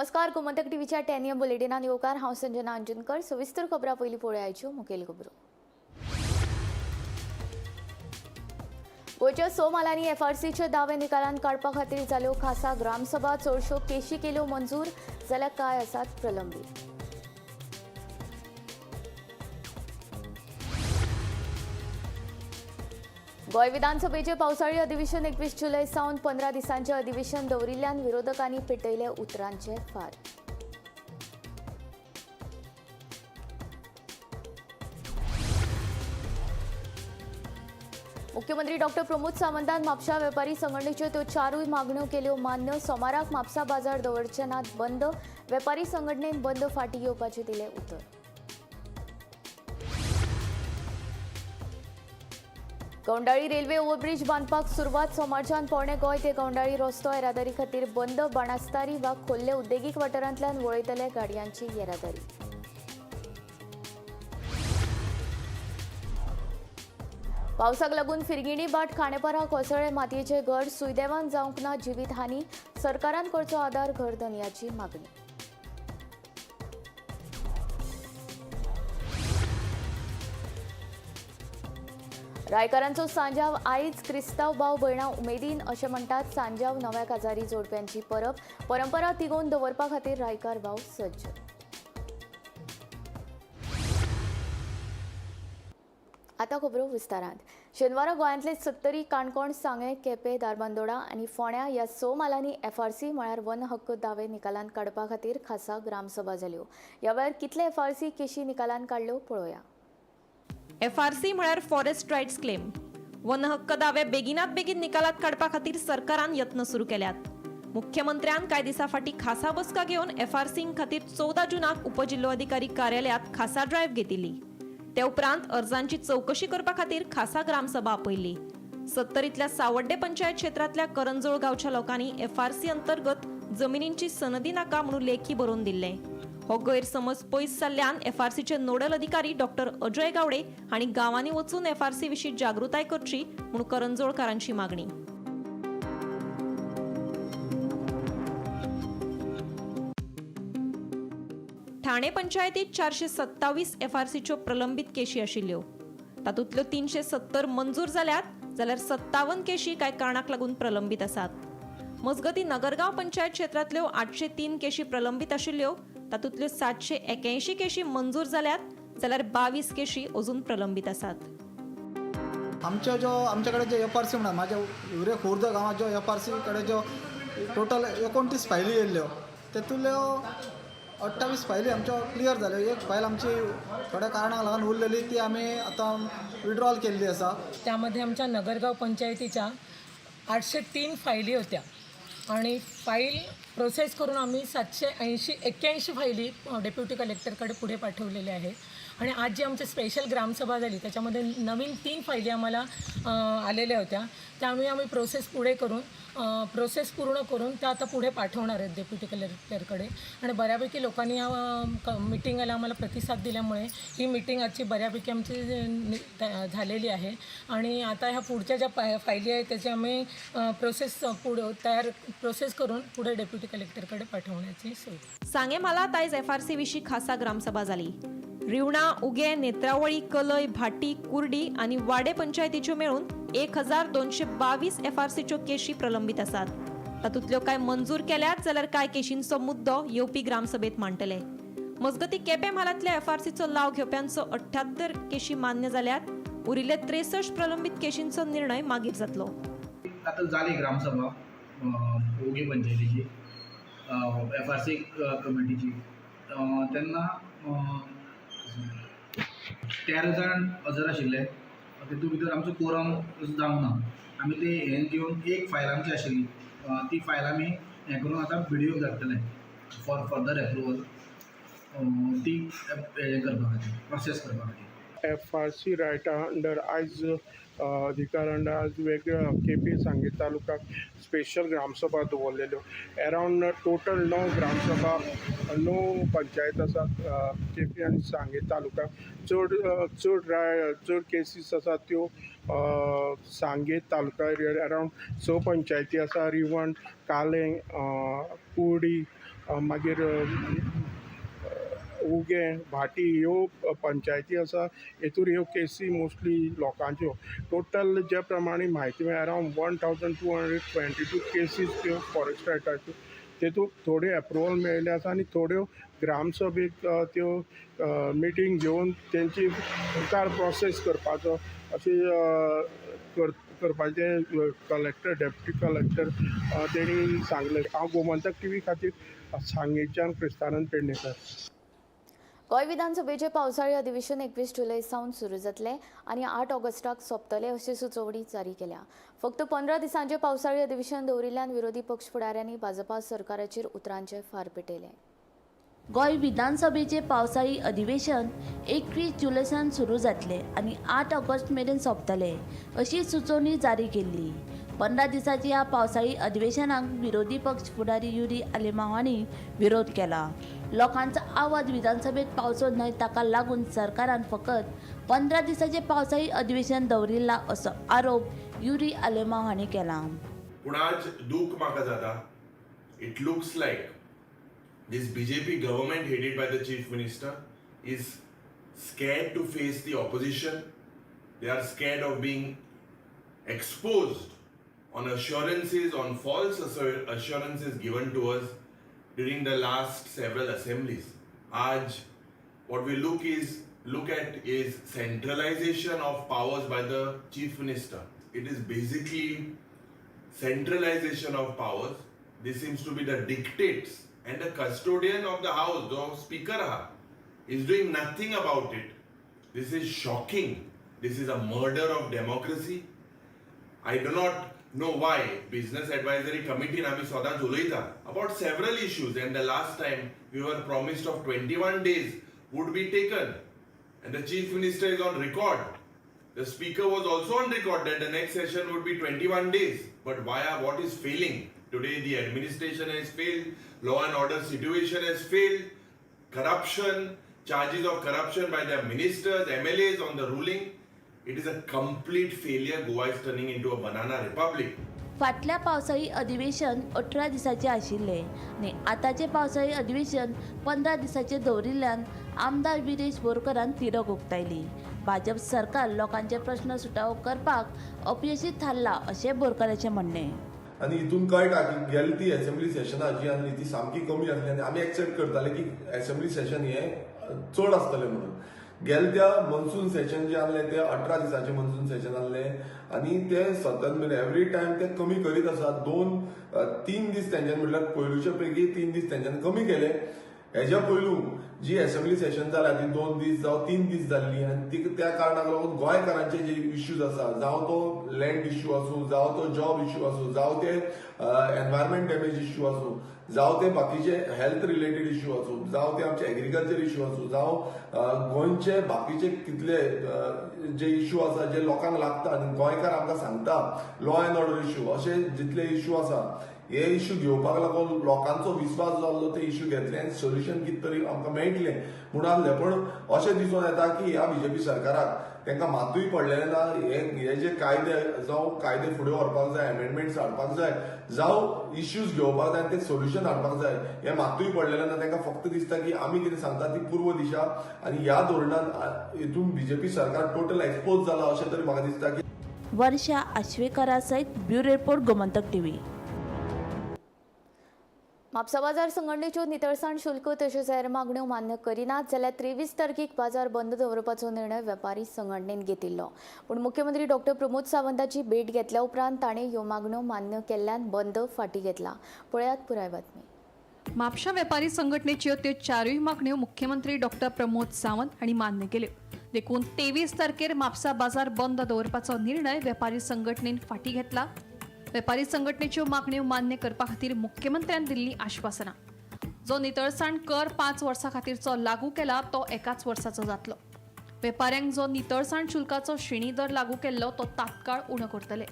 नमस्कार, गोमंतक टीव्हीच्या 10 AM बुलेटिनात येवकार. हांव संजना अंजनकर. सविस्तर खबरां पयलीं पळोवया मुखेल खबरो. गोंयच्या स म्हालांनी एफआरसीचे दावे निकालांत काडपा खातीर जाल्यो खासा ग्रामसभा. चडश्यो केशी केल्यो मंजूर, जाल्यार कांय आसात प्रलंबीत. गोंय विधानसभेचे पावसाळी अधिवेशन 21 जुलय सावन 15 दिसांचे अधिवेशन दवरिल्ल्यान विरोधकांनी पेटयले उतरांचे फार. मुख्यमंत्री डॉक्टर प्रमोद सावंतान म्हापशा वेपारी संघटनेच्यो त्यो चारूय मागण्यो केल्यो मान्य. सोमाराक म्हापसा बाजार दवरचे नात बंद. वेपारी संघटनेन बंद फाटीं घेवपाचें दिलें उतर. गौंडाळी रेल्वे ओव्हरब्रिज बांदपाक सुरवात. सोमारच्यान पोणे गोंय ते गौंडाळी रस्तो येरादारी खातीर बंद. बाणास्तारी वा खोल्ले उद्देगीक वाठारांतल्यान वळयतले गाडयांची येरादारी. पावसाक लागून फिरगिणी बाट खांडेपारा कोसळ्ळे मातयेचे घर. सुयदेवान जावंक ना जिवीत हानी. सरकारान करचो आदार, घर धनयाची मागणी. रायकारांचो सांजाव आयज. क्रिस्तांव भाव भयणां उमेदीन अशें म्हणटात. सांजाव नव्या काजारी जोडप्यांची परब. परंपरा तिगोवन दवरपा खातीर रायकार भाव सज्ज. आतां खबरो विस्तारांत. शेनवारा गोंयांतले सत्तरी, काणकोण, सांगें, केपें, धारबांदोडा आनी फोंड्या ह्या स म्हालांनी एफआरसी म्हळ्यार वन हक्क दावे निकालांत काडपा खातीर खासा ग्रामसभा जाल्यो. ह्या वेळार कितले एफआरसी केशी निकालांत काडल्यो पळोवया. एफआरसी म्हळ्यार फॉरेस्ट रायट्स क्लेम. वन हक्क दावे बेगिनात बेगीन निकालात काडपा खातीर सरकारान यत्न सुरू केल्यात. मुख्यमंत्र्यान कांय दिसां फाटीं खासा बसका घेवन एफआरसी खातीर 14 जूनाक उपजिल्लोधिकारी कार्यालयांत खासा ड्रायव्ह घेतिल्ली. ते उपरांत अर्जांची चवकशी करपा खातीर खासा ग्रामसभा आपयल्ली. सत्तरींतल्या सावड्डे पंचायत क्षेत्रांतल्या करंजोळ गांवच्या लोकांनी एफआरसी अंतर्गत जमिनींची सनदी नाका म्हणून लेखी बरोवन दिल्लें. हो गैरसमज पयस जाल्ल्यान एफआरसीचे नोडल अधिकारी डॉक्टर अजय गावडे हांणी गांवांनी वचून एफआरसी विशीं जागृताय करची म्हूण करंजोळकारांची मागणी. ठाणे पंचायतीत 427 एफआरसीच्यो प्रलंबीत केशी आशिल्ल्यो. तातूंतल्यो 370 मंजूर जाल्यात, जाल्यार 57 केशी कांय कारणाक लागून प्रलंबीत आसात. मजगतीं नगरगांव पंचायत क्षेत्रांतल्यो 803 केशी प्रलंबीत आशिल्ल्यो. तातूंतल्यो 781 केशी मंजूर जाल्यात, जाल्यार 22 केशी अजून प्रलंबीत आसात. आमच्यो ज्यो आमचे कडेन जे एफ आर सी म्हणा, म्हाज्या हिवरे खुर्द गांवांत ज्यो एफ आर सी कडेन ज्यो टोटल 29 फायली येयल्ल्यो, तेतूंतल्यो 28 फायली आमच्यो क्लियर जाल्यो. एक फायल आमची थोड्या कारणाक लागून उरलेली, ती आमी आतां विड्रॉल केल्ली आसा. त्यामध्ये आमच्या नगरगाव पंचायतीच्या 803 फायली होत्या आणि फाईल प्रोसेस करून आम्ही 780 81 फायली डेप्युटी कलेक्टरकडे पुढे पाठवलेल्या आहेत. आणि आज जी आमची स्पेशल ग्रामसभा झाली, त्याच्यामध्ये नवीन 3 फायली आम्हाला आलेल्या होत्या. त्यामुळे आम्ही प्रोसेस पुढे करून प्रोसेस पूर्ण करून त्या आता पुढे पाठवणार आहेत डेप्युटी कलेक्टरकडे. आणि बऱ्यापैकी लोकांनी या मिटिंगला आम्हाला प्रतिसाद दिल्यामुळे ही मिटिंग आजची बऱ्यापैकी आमची झालेली आहे. आणि आता ह्या पुढच्या ज्या फायली आहेत, त्याची आम्ही प्रोसेस पुढं तयार प्रोसेस करून पुढे डेप्युटी कलेक्टरकडे पाठवण्याची सोय. सांगे म्हालांत आयज एफआरसी विशीं खासा ग्रामसभा जाली. रिवणा, उगें, नेत्रावळी, कलय, भाटी, कुर्डी आनी वाडे पंचायतीच्यो मेळून 1222 एफआरसीच्यो केशी प्रलंबीत आसात. तातूंतल्यो कांय मंजूर केल्यात, जाल्यार कांय केशींचो मुद्दो येवपी ग्रामसभेत मांडटले. मजगतीं केपें म्हालांतल्या एफआरसीचो लाव घेवप्यांचो 78 केशी मान्य जाल्यात. उरिल्ले 63 प्रलंबीत केशींचो निर्णय मागीर जातलो. आतां जाली ग्रामसभा ओगी पंचायतीची, एफ आर सी कमिटीची. तेन्ना 13 जाण हजर आशिल्ले. तितूंत भितर आमचो कोरम जावंक ना. आमी ते हें घेवन एक फायल आमची आशिल्ली, ती फायल आमी हें करून आतां बी डी ओक धाडटले फॉर फर्दर एप्रुवल, ती हें करपा खातीर, प्रोसेस करपा खातीर. एफ आर सी रायटा अंडर आयज अधिकार अंडर आज वेगळ्या केपे सांगे तालुक्याक स्पेशल ग्रामसभा दवरलेल्यो. एरावंड टोटल 9 ग्रामसभा, 9 पंचायत आसात केपे आनी सांगे तालुक्याक. चड चड राय चड केसीस आसात त्यो सांगे तालुका. एरावंड 6 पंचायती आसा: रिवण, कालें, कुर्डी, मागीर उगें, भाटी ह्यो पंचायती आसा. हेतूर ह्यो केसी मोस्टली लोकांच्यो. टोटल जे प्रमाणे म्हायती मेळ्ळ्या, around 1222 cases त्यो फॉरेस्ट रायटाच्यो. तेतूंत थोड्यो एप्रुवल मेळिल्ल्यो आसा आनी थोड्यो ग्रामसभेक त्यो मिटींग घेवन तेंची मुखार प्रोसेस करपाचो अशी करपाचें कलेक्टर, डेप्युटी कलेक्टर तेणी सांगलें. हांव गोमंतक टीव्ही खातीर सांगेच्यान क्रिस्तानंद पेडणेकर. गोंय विधानसभेचें पावसाळी अधिवेशन 21 जुलय सावन सुरू जातलें आनी 8 ऑगस्टाक सोंपतलें अशी सुचोवणी जारी केल्या. फक्त 15 दिसांचें पावसाळी अधिवेशन दवरिल्ल्यान विरोधी पक्ष फुडाऱ्यांनी भाजपा सरकाराचेर उतरांचे फार पेटयले. गोंय विधानसभेचे पावसाळी अधिवेशन 21 जुलयसान सुरू जातलें आनी 8 ऑगस्ट मेरेन सोंपतलें अशी सुचोवणी जारी केल्ली. 15 दिसांच्या ह्या पावसाळी अधिवेशनाक विरोधी पक्ष फुडारी युरी आलेमांव हांणी विरोध केला. लोकांचो आवाज विधानसभेत पावचो न्हय ताका लागून सरकारान फकत 15 दिसांचें पावसाळी अधिवेशन दवरिल्लां असो आरोप युरी आलेमांव हांणी केला. पूण आज दूख म्हाका जाता. It looks like this BJP government headed by the chief minister is scared to face the opposition. They are scared of being exposed on assurances, on false assurances given to us during the last several assemblies. आज what we look at is centralization of powers by the chief minister. It is basically centralization of powers. This seems to be the dictates, and the custodian of the house, the speaker ha, is doing nothing about it. This is shocking. This is a murder of democracy. I do not know why Business Advisory Committee आमी सदांच उलयता about several issues, and the last time we were promised of 21 days would be taken, and the chief minister is on record. The speaker was also on record that the next session would be 21 days. But what is failing? Today the administration has failed, law and order situation has failed, corruption, charges of corruption by the ministers, MLAs on the ruling. It is a complete failure. Goa is turning into a banana republic. फाटल्या पावसाळी अधिवेशन 18 दिसांचें आशिल्लें आनी आतांचें पावसाळी अधिवेशन 15 दिसांचें दवरिल्ल्यान आमदार विरेश बोरकरान तिडक उक्तायली. भाजप सरकार लोकांचे प्रश्न सुटावो करपाक अपयशी थारला अशें बोरकराचें म्हणणें. आनी हितून कळटा की गेले ती एसेंब्ली सेशनां जी आसली ती सामकी कमी आसली आनी आमी एक्सपेक्ट करताले की एसेंब्ली सेशन हें चड आसतलें म्हणून. गेले त्या मनसून सेशन जें आसलें तें 18 दिसांचें मनसून सेशन आसलें आनी ते सतत म्हणजे एवरी टायम ते कमी करीत आसा. 2-3 दीस तेंच्यानी म्हटल्यार पयलूच्या पैकी 3 दीस तेंच्यानी कमी केले. हेज्या पयलू जी एसेंब्ली सेशन जाल्या ती 2 दीस जावं 3 दीस जाल्ली आनी ती त्या कारणाक लागून गोंयकारांचे जे इश्यूज आसा, जावं तो लँड इश्यू आसूं, जावं तो जॉब इश्यू आसूं, जावं ते एनवायरमेंट डॅमेज इश्यू आसूं, जावं ते बाकीचे हेल्थ रिलेटेड इश्यू आसूं, जावं ते आमचे एग्रीकल्चर इश्यू आसूं, जावं गोंयचे बाकीचे कितले जे इश्यू आसा जे लोकांक लागता आनी गोंयकार आमकां सांगता लॉ एंड ऑर्डर इश्यू, अशे जितले इश्यू आसा हे इश्यू घेवपाक लागून लोकांचो विस्वास जाल्लो ते इश्यू घेतले आनी सोल्युशन कितें तरी आमकां मेळटलें म्हूण आसलें. पूण अशें दिसून येता की ह्या बीजेपी सरकाराक तांकां मातूय पडलेलें ना. हे जे कायदे जावं कायदे फुडें व्हरपाक जाय, एमेंडमेंट्स हाडपाक जाय, जावं इश्यूज घेवपाक जाय आनी ते सोल्युशन हाडपाक जाय, हें मातूय पडलेलें ना. तांकां फक्त दिसता की आमी कितें सांगता ती पूर्व दिशा आनी ह्या धोरणान हितून बीजेपी सरकार टोटल एक्सपोज जाला अशें तरी म्हाका दिसता की. वर्षा आश्वेकरा सयत bureau report, Gomantak TV. Mapusa बाजार संघटनेच्यो नितळसाण शुल्क तशेंच हेर मागण्यो मान्य करिनात जाल्यार 23 तारखेक बाजार बंद दवरपाचो निर्णय वेपारी संघटनेन घेतिल्लो. पूण मुख्यमंत्री डॉक्टर प्रमोद सावंताची भेट घेतल्या उपरांत ताणें ह्यो मागण्यो मान्य केल्ल्यान बंद फाटीं घेतला. पळयात पुराय बातमी. म्हापशा वेपारी संघटनेच्यो त्यो चारूय मागण्यो मुख्यमंत्री डॉक्टर प्रमोद सावंत हांणी मान्य केल्यो. देखून 23 तारखेर म्हापसा बाजार बंद दवरपाचो निर्णय वेपारी संघटनेन फाटीं घेतला. वेपारी संघटनेच्यो मागण्यो मान्य करपा खातीर मुख्यमंत्र्यान दिल्लीं आश्वासनां. जो नितळसाण कर 5 वर्सां खातीरचो लागू केला तो एकाच वर्साचो जातलो. वेपाऱ्यांक जो नितळसाण शुल्काचो शिणी दर लागू केल्लो तो तात्काळ उणो करतले.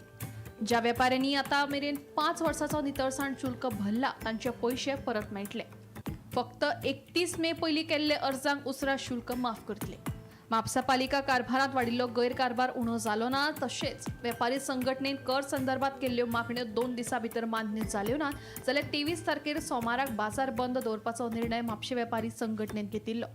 ज्या वेपाऱ्यांनी आतां मेरेन 5 वर्साचो नितळसाण शुल्क भरला तांचे पयशे परत मेळटले. फक्त 31 मे पयलीं केल्ले अर्जांक उसरां शुल्क माफ करतले. म्हापसा पालिका कारभारांत वाडिल्लो गैरकारभार उणो जालो ना, तशेंच वेपारी संघटनेन कर संदर्भात केल्ल्यो मागण्यो 2 दिसां भितर मान्य जाल्यो ना जाल्यार 23 तारखेर सोमाराक बाजार बंद दवरपाचो निर्णय म्हापशें वेपारी संघटनेन घेतिल्लो.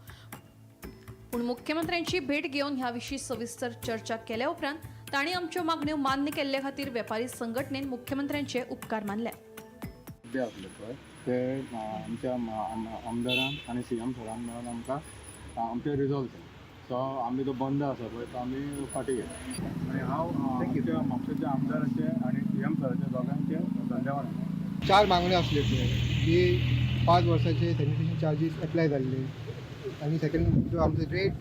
पूण मुख्यमंत्र्यांची भेट घेवन ह्या विशीं सविस्तर चर्चा केल्या उपरांत तांणी आमच्यो मागण्यो मान्य केल्ले खातीर वेपारी संघटनेन मुख्यमंत्र्यांचे उपकार मानले. मुद्दे आसले पळय ते आमच्या आमदारान आनी सीएम सरान मेळून आमकां आमचे रिजॉल्व केले. सो आमी तो बंद आसा पळय तो आमी फाटीं घेतला आनी हांव आमच्या म्हापशेच्या आमदाराचे आनी सीएम सराचे दोगांयचे धन्यवाद. 4 मागण्यो आसल्यो पळय की 5 वर्साचे सॅनिटेशन चार्जीस एप्लाय जाल्ले आनी सेकंड जो आमचो रेट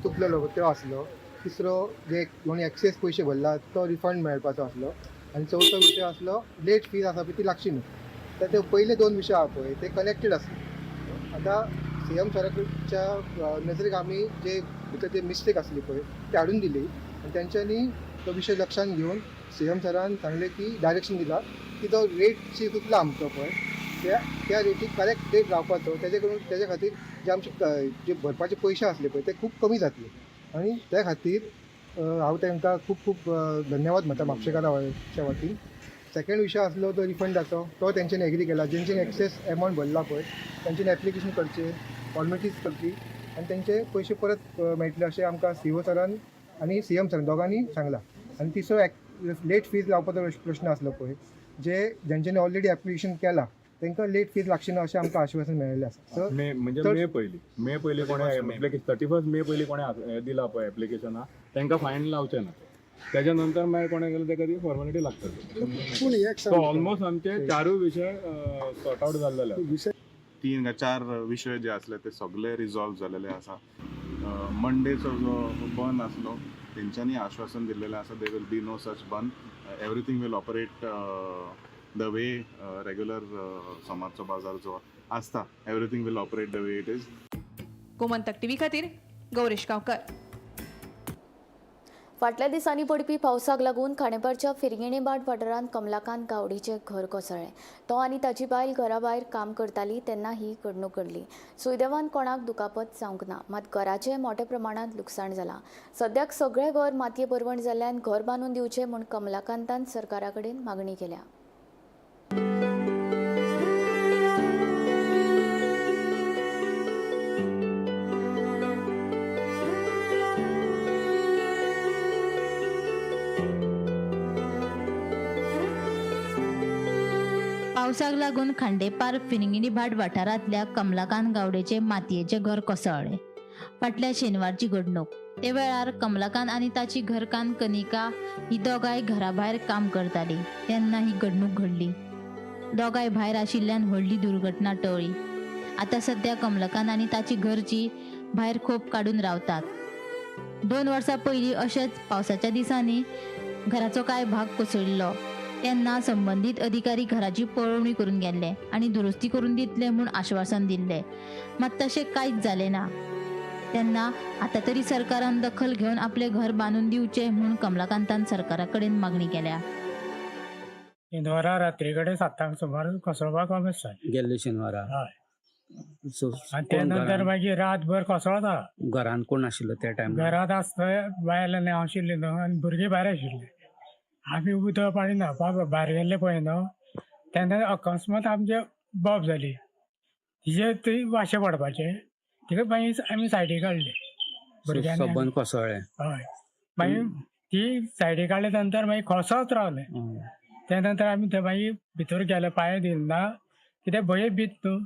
चुकलेलो तो आसलो, तिसरो जे कोणी एक्सेस पयशे भरला तो रिफंड मेळपाचो आसलो आनी चवथो विशय आसलो लेट फीज आसा पळय ती लागची न्हू. तर ते पयले 2 विशय आहा पळय ते कनेक्टेड आसले. आतां सी एम सराच्या नजरेक आमी जे भितर ते मिस्टेक आसली पळय ते हाडून दिली आनी तेंच्यांनी तो विशय लक्षान घेवन सी एम सरान सांगलें की डायरेक्शन दिला की तो रेट जी चुकला आमचो पळय त्या रेटीक करेक्ट रेट रावपाचो, तेजे करून तेजे खातीर जे आमचे जे भरपाचे पयशे आसले पळय ते खूब कमी जातले आनी त्या खातीर हांव तांकां खूब खूब धन्यवाद म्हणटा म्हापशेकाराच्या वतीन. सेकंड विशय आसलो तो रिफंडाचो, तो तेंच्यांनी एग्री केला. जेंच्यांनी एक्सेस एमावंट भरला पळय तेंच्यांनी एप्लिकेशन करचें, फॉर्मेलिटीज करची आनी तेंचे पयशे परत मेळटले अशें आमकां सी ओ सरान आनी सी एम सरान दोगांनी सांगलां. आनी तिसरो लेट फीज लावपाचो प्रश्न आसलो पळय, जे जेंच्यांनी ऑलरेडी एप्लिकेशन केलां तांकां लेट फीज लागची ना अशें आमकां आश्वासन मेळिल्लें आसा. सो मे म्हणजे मे पयली कोणें 31 मे पयली कोणें दिला पळय एप्लिकेशना तांकां फायन लावचें ना. त्याच्या नंतर मागीर कोणें केलें ताका ती फॉर्मेलिटी लागतली. पूण एक सो ऑलमोस्ट आमचे 4 विशय सॉर्ट आवट जाल्लेले. 3 का 4 विशय जे आसले ते सगळे रिजॉल्व जालेले आसा. मंडेचो जो बंद आसलो तेंच्यांनी आश्वासन दिल्लेलें आसा there will be no such bandh, everything will operate the way regular सोमारचो बाजार जो आसता everything will operate the way it is. Gomantak TV खातीर गौरेश गांवकर. फाटल्या दिसांनी पडपी पावसाक लागून खांडेपारच्या फिरगिणीबाट वाठारांत कमलाकांत गावडीचें घर कोसळ्ळें. तो आनी ताची बायल घरा भायर काम करताली तेन्ना ही घडणूक घडली. सुदैवान कोणाक दुखापत जावंक ना, मात घराचें मोठ्या प्रमाणांत लुकसाण जालां. सद्याक सगळें घर मातये भरवण जाल्ल्यान घर बांदून दिवचें म्हूण कमलाकांतान सरकारा कडेन मागणी केल्या. पावसाक लागून खांडेपार फिरंगिणी भाट वाठारांतल्या कमलाकांत गावडेचे मातयेचें घर कोसळ्ळें. फाटल्या शेनवारची घडणूक. ते वेळार कमलाकांत आनी ताची घरकान्न कनिका ही दोगांय घरा भायर काम करताली तेन्ना ही घडणूक घडली. दोगांय भायर आशिल्ल्यान व्हडली दुर्घटना टळ्ळी. आतां सद्या कमलाकांत आनी ताची घरची भायर खोप काडून रावतात. 2 वर्सां पयलीं अशेंच पावसाच्या दिसांनी घराचो कांय भाग कोसळिल्लो तेन्ना संबंदीत अधिकारी घराची पळोवणी करून गेल्ले आनी दुरुस्ती करून दितले म्हूण आश्वासन दिल्लें, मात तशें कांयच जालें ना. तेन्ना आतां तरी सरकारान दखल घेवन आपलें घर बांदून दिवचें म्हूण कमलाकांतान सरकारा कडेन मागणी केल्या. शेनवारा रात्री कडेन 7 सुमार कोसळपाक कॉमेस जालें गेल्ले शेनवारा. हय. आनी त्या नंतर मागीर रातभर कोसळता. घरान कोण आशिल्लो त्या टायमार? घरांत आसता बायल आनी हांव आशिल्ली न्हू आनी भुरगीं भायर आशिल्लीं. आमी उदक पाणी न्हांवपाक भायर गेल्ले पळय न्हू तेन्ना अकस्मात आमचे बोब जाली, तिजे ती वाशे पडपाचे तिका मागीर आमी सायडीक काडली भुरग्यांनी. सबंद कोसळ्ळें. हय, मागीर ती सायडीक काडले नंतर मागीर कोसळत रावलें. त्या नंतर आमी थंय मागीर भितर गेले, पांय दिलना कितें भंय भीत न्हू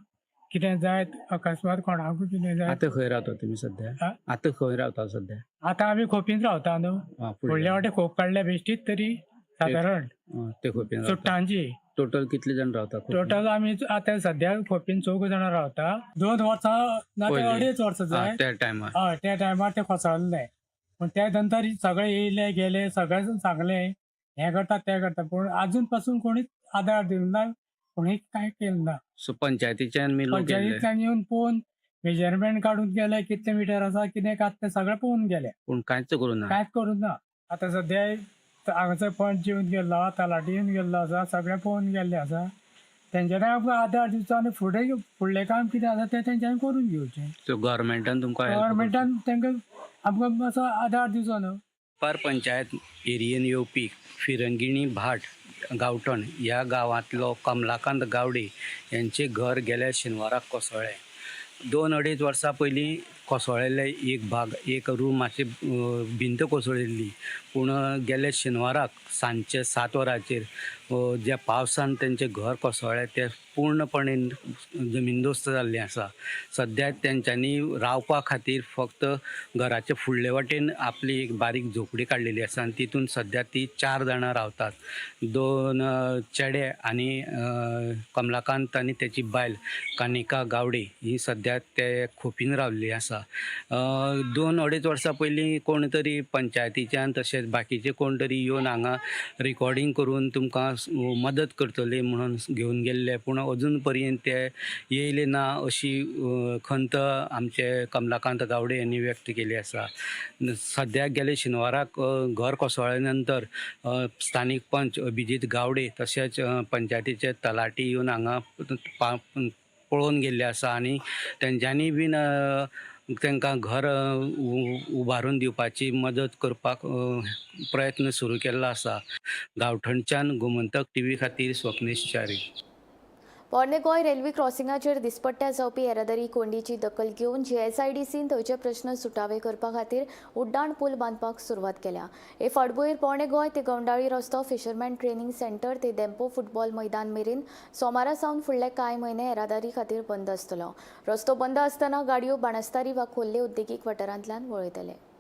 कितें जायत अकस्मात कोणाकूय कितें जायत. आतां खंय रावता तुमी सद्या? आतां खंय रावता सद्या? आतां आमी खोपीन रावता न्हू, व्हडले वाटे खोप काडल्या बेश्टीच तरी सादारण ते खोपीन चुट्टांची. टोटल कितले जाण रावता? टोटल आमी आतां सद्या खोपीन 4 जाणां रावता. 2 वर्सां ना ते 2.5 वर्सां जाय त्या टायमार. हय, त्या टायमार ते कोसळ्ळें. पूण त्या नंतर सगळे येयले गेले, सगळे सांगले हें करता तें करता, पूण आजून पासून कोणीच आदार दिलो ना, कोणी कांय केलें ना. सो पंचायतीच्यान पंचायतींतल्यान येवन पळोवन मेजरमेंट काडून गेले, कितले मिटर आसा कितें कात तें सगळें पळोवन गेले, पूण कांयच करूं ना. कांयच करूं ना. आतां सद्या हांगासर पंच येवन गेल्लो, तलाठी येवन गेल्लो आसा, सगळें पळोवन गेल्ले आसा. तेंच्यांनी आमकां आदार दिवचो आनी फुडें फुडलें काम कितें आसा तें तेंच्यांनी करून घेवचें. सो गव्हर्मेंटान तुमकां help गव्हर्मेंटान तांकां आमकां मातसो आदार दिवचो न्हू. पार पंचायत एरियेन येवपी फिरंगिणी भाट गांवठण ह्या गांवांतलो कमलाकांत गावडे यांचें घर गेल्या शेनवाराक कोसळ्ळें. 2-2.5 वर्सां पयलीं कोसळिल्लें एक भाग, एक रूम मातशी भिंत कोसळिल्ली, पूण गेल्या शेनवाराक सांजचे 7 वरांचेर ज्या पावसान तेंचें घर कोसळ्ळें तें पूर्णपणे जमीनदोस्त जाल्लें आसा. सद्या तेंच्यांनी रावपा खातीर फक्त घराचे फुडले वाटेन आपली एक बारीक झोपडी काडलेली आसा आनी तितून सद्या ती 4 जाणां रावतात. 2 चेडे आनी कमलाकांत आनी तेची बायल कानिका गावडे ही सद्या ते खोपीन रावल्ली आसा. 2-2.5 वर्सां पयलीं कोण तरी पंचायतीच्यान तशेंच बाकीचे कोण तरी येवन हांगा रिकॉर्डींग करून तुमकां मदत करतले म्हणून घेवन गेल्ले, पूण अजून पर्यंत ते येयले ना अशी खंत आमचे कमलाकांत गावडे यांनी व्यक्त केली आसा. सद्याक गेले शेनवाराक घर कोसळ्ळे नंतर स्थानीक पंच अभिजीत गावडे तशेंच पंचायतीचे तलाटी येवन हांगा पळोवन गेल्ले आसा आनी तेंच्यांनी बीन तांकां घर उबारून दिवपाची मदत करपाक प्रयत्न सुरू केल्लो आसा. गांवठणच्यान गोमंतक टीव्ही खातीर स्वप्नेश च्यारी. पोरणे गोंय रेल्वे क्रॉसिंगाचेर दिसपट्ट्या जावपी येरादारी कोंडीची दखल घेवन जीएसआयडीसीन थंयचे प्रस्न सुटावे करपा खातीर उड्डाण पूल बांदपाक सुरवात केल्या. हे फाटभुंयेर पोरणे गोंय ते गवंडाळी रस्तो, फिशरमॅन ट्रेनिंग सेंटर ते धेंपो फुटबॉल मैदान मेरेन सोमारा सावन फुडले कांय म्हयने येरादारी खातीर बंद आसतलो. रस्तो बंद आसतना गाडयो बाणस्तारी वा खोर्ले उद्देगीक वाठारांतल्यान वळयतले.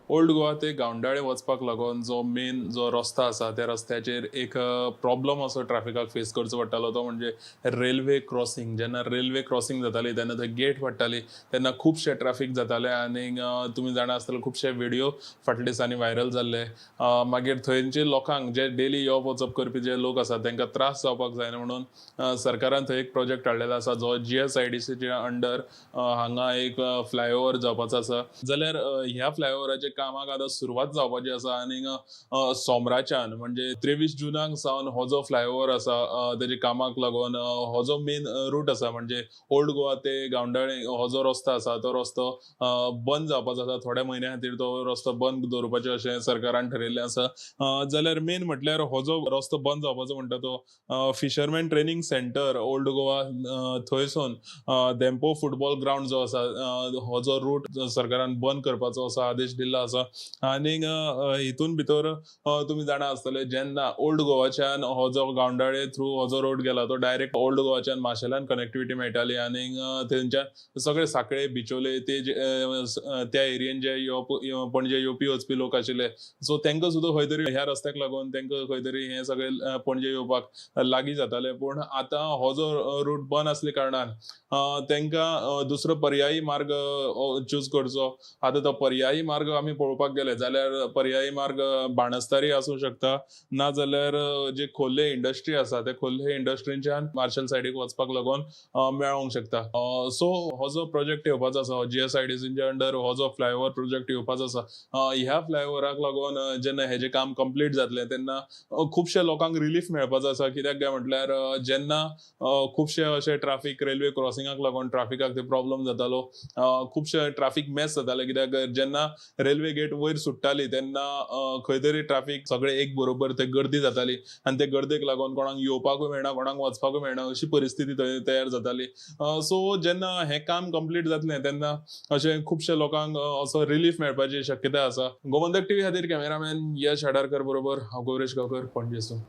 ओल्ड गोवा ते गावंडाळे वचपाक लागून जो मेन जो रस्तो आसा त्या रस्त्याचेर एक प्रॉब्लम असो ट्रॅफिकाक फेस करचो पडटालो, तो म्हणजे रेल्वे क्रॉसिंग. जेन्ना रेल्वे क्रॉसिंग जाताली तेन्ना थंय गेट पडटाली, तेन्ना खुबशे ट्रॅफिक जाताले आनी तुमी जाणा आसतले खुबशे व्हिडियो फाटल्या दिसांनी व्हायरल जाल्ले. मागीर थंयचे लोकांक जे डेली येवप वचप करपी जे लोक आसात तांकां त्रास जावपाक जायना म्हणून सरकारान थंय एक प्रोजेक्ट हाडलेलो आसा, जो GSIDCच्या अंडर हांगा एक फ्लायओवर जावपाचो आसा. जाल्यार ह्या फ्लायओवराचे कामाक आतां सुरवात जावपाची आसा आनी सोमराच्यान म्हणजे 23 जुनाक सावन हो जो फ्लायओवर आसा तेजे कामाक लागून हो जो मेन रूट आसा म्हणजे ओल्ड गोवा ते गावंडाळे हो जो रस्तो आसा तो रस्तो बंद जावपाचो आसा. थोड्या म्हयन्या खातीर तो रस्तो बंद दवरपाचें अशें सरकारान ठरयल्लें आसा. जाल्यार मेन म्हटल्यार हो जो रस्तो बंद जावपाचो म्हणटा तो fisherman training centre old Goa थंयसून धेंपो फुटबॉल ग्रावंड जो आसा हो जो रूट सरकारान बंद करपाचो असो आदेश दिल्लो आसा. आनी हितून भितर तुमी जाणा आसतले जेन्ना ओल्ड गोवाच्यान हो जो गावंडाळे थ्रू हो जो रोड गेला तो डायरेक्ट ओल्ड गोवाच्यान माशेलान कनेक्टिविटी मेळटाली आनी थंयच्यान सगळे साखळे बिचोले ते त्या एरियेन जे पणजे येवपी वचपी लोक आशिल्ले सो तांकां सुद्दां खंय तरी ह्या रस्त्याक लागून तांकां खंय तरी हे सगळे पणजे येवपाक लागीं जाताले. पूण आतां हो जो रूट बंद आसल्या कारणान तांकां दुसरो पर्यायी मार्ग चूज करचो. आतां तो पर्यायी मार्ग आमी पळोवपाक गेले जाल्यार पर्यायी मार्ग बाणस्तारी आसूं शकता, ना जाल्यार जे खोर्ले इंडस्ट्री आसा ते खोर्ले इंडस्ट्रीच्यान मार्शल सायडीक वचपाक लागून मेळोंक शकता. सो हो जो प्रोजेक्ट येवपाचो आसा GSIDCच्या अंडर हो जो फ्लायओवर प्रोजेक्ट येवपाचो आसा ह्या फ्लायओवराक लागून जेन्ना हेजें काम कंप्लीट जातलें तेन्ना खुबशे लोकांक रिलीफ मेळपाचो आसा. कित्याक काय म्हटल्यार जेन्ना खुबशे अशे ट्राफीक रेल्वे क्रॉसिंगाक लागून ट्राफिकाक ते प्रॉब्लम जातालो, खुबशे ट्राफीक मेस जाताले. कित्याक जेन्ना रेल्वे गेट वयर सुट्टाली तेन्ना खंय तरी ट्राफीक सगळे एक बरोबर ते गर्दी जाताली आनी ते गर्देक लागून कोणाक येवपाकूय मेळना कोणाक वचपाकूय मेळना अशी परिस्थिती थंय तयार जाताली. सो जेन्ना हें काम कंप्लीट जातलें तेन्ना अशें खुबशे लोकांक असो रिलीफ मेळपाची शक्यताय आसा. गोमंतक टीव्ही खातीर कॅमेरामॅन यश आडारकर बरोबर हांव गौरेश गांवकर, पणजेसून.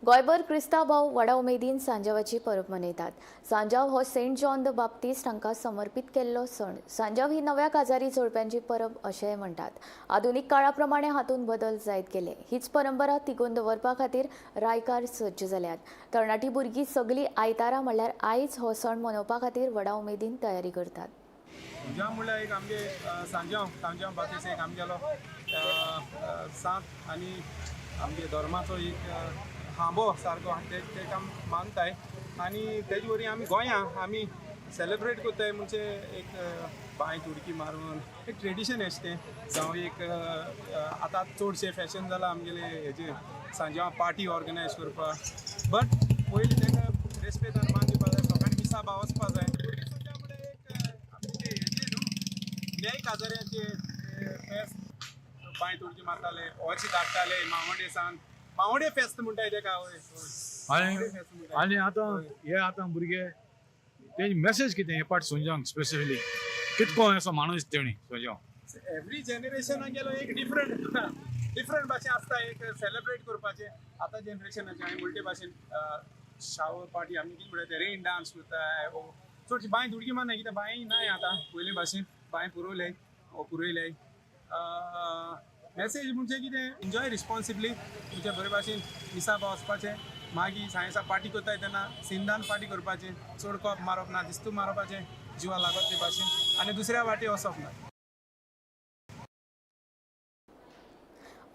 गोंयभर क्रिस्तांव भाव व्हडा उमेदीन सांजावाची परब मनयतात. सांजाव हो सेंट जॉन the बाप्तिस्ट हांकां समर्पीत केल्लो सण. सांजाव ही नव्या काजारी जोडप्यांची परब अशेंय म्हणटात. आधुनीक काळा प्रमाणे हातूंत बदल जायत गेले. हीच परंपरा तिगोवन दवरपा खातीर रायकार सज्ज जाल्यात. तरणाटी भुरगीं सगळीं आयतारा म्हणल्यार आयज हो सण मनोवपा खातीर व्हडा उमेदीन तयारी करतात. सांजाव म्हणल्यार एक आमगे सांजाव सांजाव बातीस एक आमगेलो सांत आनी आमगे धर्माचो एक हांबो सारको तेका मानताय आनी तेजे वरी आमी गोंया आमी सेलेब्रेट करताय. म्हणजे एक बांयत उडकी मारून एक ट्रेडिशन अशें तें, जावं एक आतां चडशें फॅशन जालां आमगेले हेजे सांजाव पार्टी ऑर्गनायज करपाक, बट पयलीं तेका रेस्पेदान मान दिवपा जाय, लोकांनी मिसा बा वचपा जाय. भुरगीं सुद्दां म्हळ्यार एक आमचे हेजे न्हू न्याय काजाऱ्याचे फेस्त, बांयत उडकी मारताले, ओची धाडटाले मावोडे सान, मावोडे फेस्त म्हणटाय तेका. आनी आनी आतां हे आतां भुरगे तेजी मेसेज कितें हे पाट सोंजांक स्पेसिफिकली कितको असो माणूस तेणी सोंजांव? एवरी जनरेशनाक गेलो एक डिफरंट डिफरंट भाशेन आसता एक सेलिब्रेट करपाचें. आतां जनरेशनाचें आमी उलटे भाशेन शावर पार्टी आमी कितें म्हणटा ते रेन डान्स करता. चडशी बांय उडकी मारना कित्याक बांय नाय आतां पयलीं भाशेन, बांय पुरवले ओ पुरयले. मेसेज म्हणजे कितें, एन्जॉय रिस्पॉन्सिबली, म्हणजे बरे भाशेन मिसा वचपाचें, मागीर सायन्सा पार्टी करताय तेन्ना सिंदान पार्टी करपाचें, चड कोप मारप ना, दिस्तू मारपाचें जिवा लागत ते भाशेन आनी दुसऱ्या वाटे वचप ना.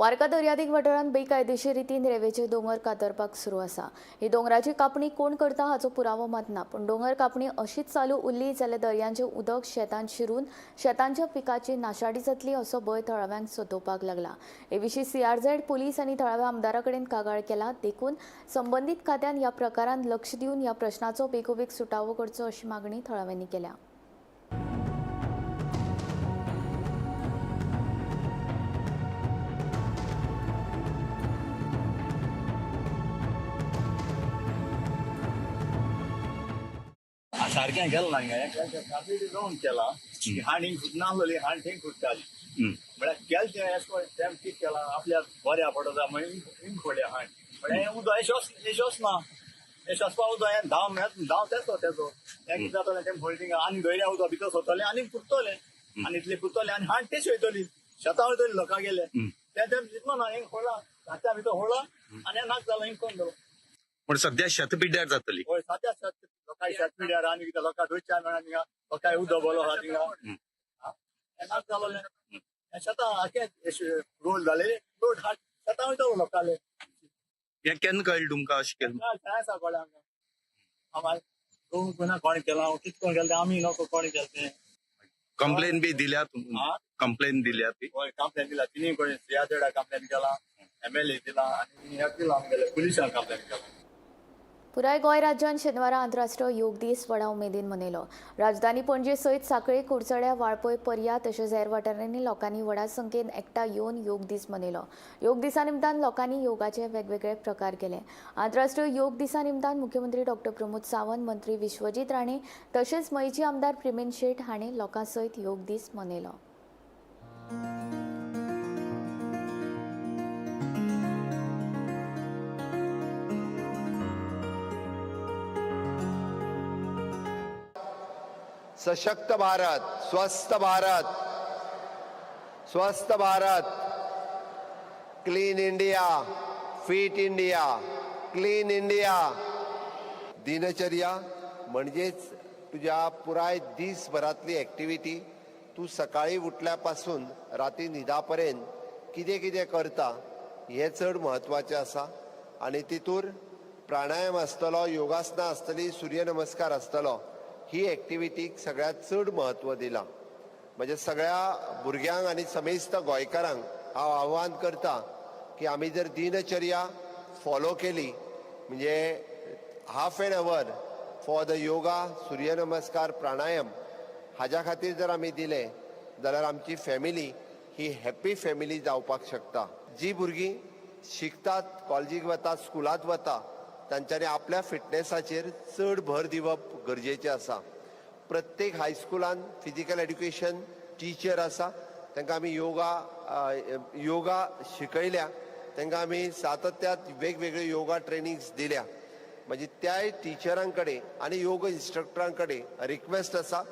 वार्का दर्यादेग वाठारांत बेकायदेशीर रितीन रेंवेचे दोंगर कातरपाक सुरू आसा. ही दोंगराची कापणी कोण करता हाचो पुरावो मात ना, पूण दोंगर कापणी अशीच चालू उरली जाल्यार दर्यांचें उदक शेतांत शिरून शेतांच्या पिकाची नाशाडी जातली असो भंय थळाव्यांक सतोवपाक लागला. हे विशीं सीआरझेड पुलीस आनी थळाव्या आमदारा कडेन कागाळ केला, देखून संबंदीत खात्यान ह्या प्रकारांत लक्ष दिवन ह्या प्रश्नाचो बेगोबेग सुटावो करचो अशी मागणी थळाव्यांनी केल्या. सारकें गेलें ना हिंगा रावंड केला, हांड हिंग फुटनासली, हांड थिंग फुट्टाली. म्हळ्यार केलें तें एश कोन तें कितें केलां आपल्याक बऱ्या पडटा म्हणून हिंग फोडलें हांड. म्हळ्यार हें उदक हें शोशना, हें शोशपा उदक हें धांव धांव तेचो तेचो हें कितें जातलें तें फोडलें थिंगा आनी दर्या उदक भितर सरतलें आनी फुट्टलें आनी इतलें फुट्टलें आनी हांड तेच वयतली, शेतां वयतली लोकां गेले तें तें जितलो ना हिंग फोडलां हात्या भितर फोडलां आनी हें नाक जालां हिंग कोण जालो. पूण सद्या शेत पिड्ड्यार जातली. हय, सद्या शेत लोकांक शेत पिड्ड्यार आनी कितें लोकांक दोनचार मेळना थिंगा, लोकांक उदक बोलो आसा थिंगा, नाक जालोलें शेतां आखे रोड जाले, रोड शेतां वयतलो लोकांले. हें केन्ना कळ्ळें तुमकां अशें केलें? काय आसा कळ्ळें आमकां, आमी कोण कोणें केलां कितें कोण केलें तें आमी नको कोणें केलें तें. कंप्लेन बी दिल्या? कंप्लेन दिल्या ती? हय, कंप्लेन दिल्या तिनूय कडेन, सीआरझेडाक कंप्लेन केला, एमएलए दिला आनी हें दिलां आमगेलें पुलिसांक कंप्लेन केला. पुराय गोंय राज्यान शेनवारा आंतरराष्ट्रीय योग दीस व्हडा उमेदीन मनयलो. राजधानी पणजे सयत सांखळे, कुडचड्या, वाळपय, पर्या तशेंच हेर वाठारांनी लोकांनी व्हडा संख्येन एकठांय येवन योग दीस मनयलो. योग दिसा निमतान लोकांनी योगाचे वेगवेगळे प्रकार केले. आंतरराष्ट्रीय योग दिसा निमतान मुख्यमंत्री डॉक्टर प्रमोद सावंत, मंत्री विश्वजीत राणे तशेंच मयेचे आमदार प्रेमेंद्र शेट हांणी लोकां सयत योग दीस मनयलो. सशक्त भारत, स्वस्थ भारत, स्वस्थ Bharat, clean India, fit India, clean India. दिनचर्या म्हणजेच तुज्या पुराय दिसभरातली ॲक्टिव्हिटी, तूं सकाळी उठल्यापासून राती न्हिदा पर्यंत कितें कितें करता हें चड म्हत्वाचें आसा. आनी तितूर प्राणायाम आसतलो, योगासनां आसतली, सूर्यनमस्कार आसतलो. ही एक्टिविटीक सगळ्यांत चड म्हत्व दिलां. म्हणजे सगळ्या भुरग्यांक आनी समेस्त गोंयकारांक हांव आव्हान करता की आमी जर दिनचर्या फॉलो केली म्हणजे half an hour for the yoga, surya namaskar, pranayama हाज्या खातीर जर आमी दिले जाल्यार आमची फॅमिली ही हॅप्पी फॅमिली जावपाक शकता. जी भुरगीं शिकतात, कॉलेजीक वता, स्कुलांत वता, तांच्यांनी आपल्या फिटनेसाचेर चड भर दिवप गरजेचें आसा. प्रत्येक हायस्कुलान फिजिकल एड्युकेशन टिचर आसा, तांकां आमी योगा शिकयल्या, तांकां आमी सातत्यात वेगवेगळे योगा ट्रेनिंग्स दिल्या. म्हणजे त्याय टिचरां कडेन आनी योग इन्स्ट्रक्टरां कडेन रिक्वेस्ट आसा,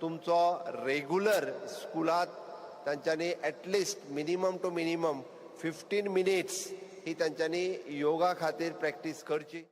तुमचो रेगुलर स्कुलांत तांच्यांनी at least minimum to minimum 15 minutes ही तांच्यांनी योगा खातीर प्रॅक्टीस करची.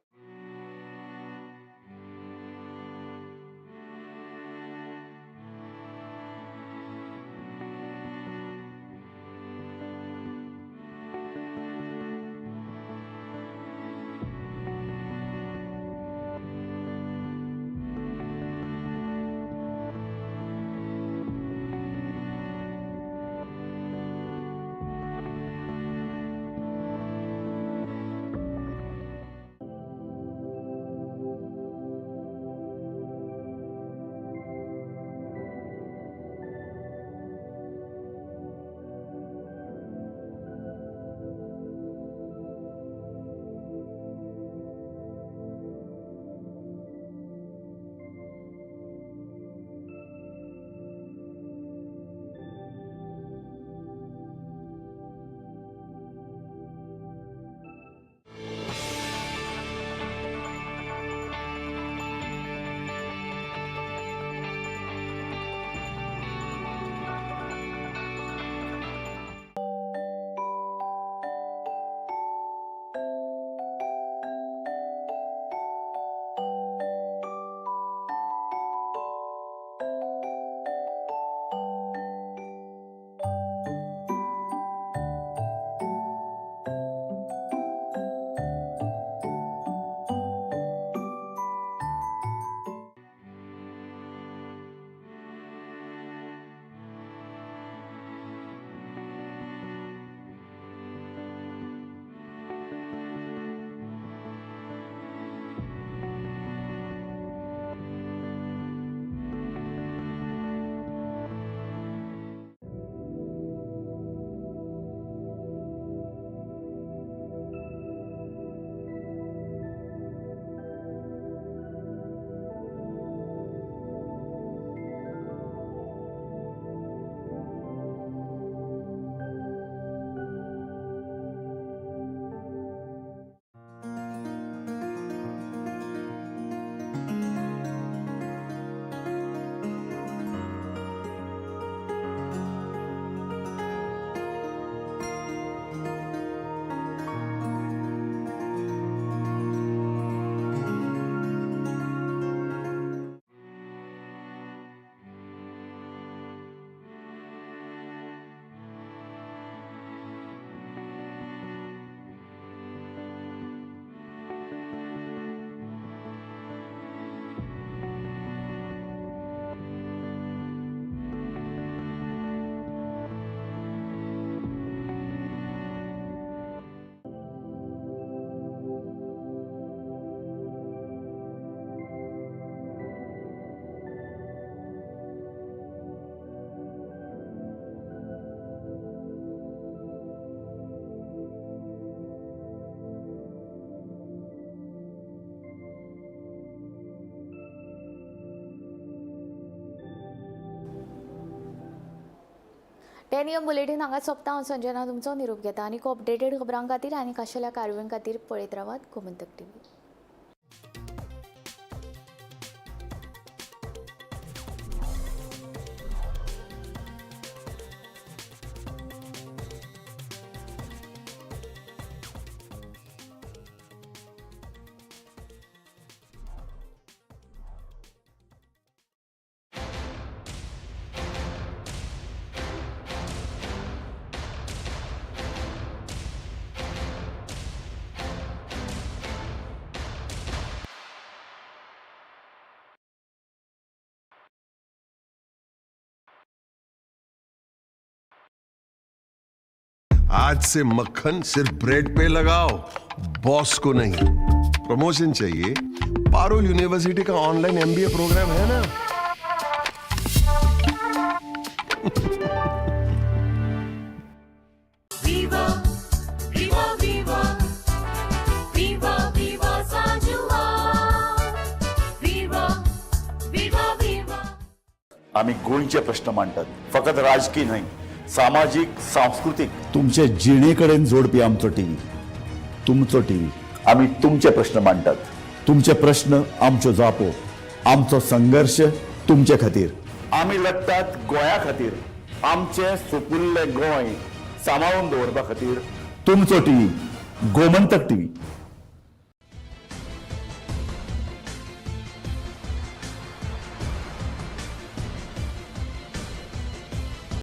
टेन बुलेटीन हांगा सोंपता. हांव संजना तुमचो निरोप घेता आनी अपडेटेड खबरां खातीर आनी खाशेल्या कारवायां खातीर पळयत रावात गोमंतक टीव्ही. आज से मक्खन सिर्फ ब्रेड पे लगाओ, बॉस को नहीं। प्रमोशन चाहिए? पारुल यूनिवर्सिटी का ऑनलाइन एमबीए प्रोग्राम है ना। Viva, viva, viva, viva, viva San Juan. Viva, viva, viva. आमी गोंयचे प्रश्न मांडटात, फकत राजकीय न्हय, सामाजीक, सांस्कृतीक, तुमचे जिणे कडेन जोडपी आमचो टीव्ही, तुमचो टीव्ही। आमी तुमचे प्रश्न मांडटात, तुमचे प्रश्न आमच्यो जापो, आमचो संघर्श तुमचे खातीर। आमी लढटात गोंया खातीर, आमचें सुपुल्लें गोंय सांबाळून दवरपा खातीर। तुमचो टीव्ही, गोमंतक टीव्ही।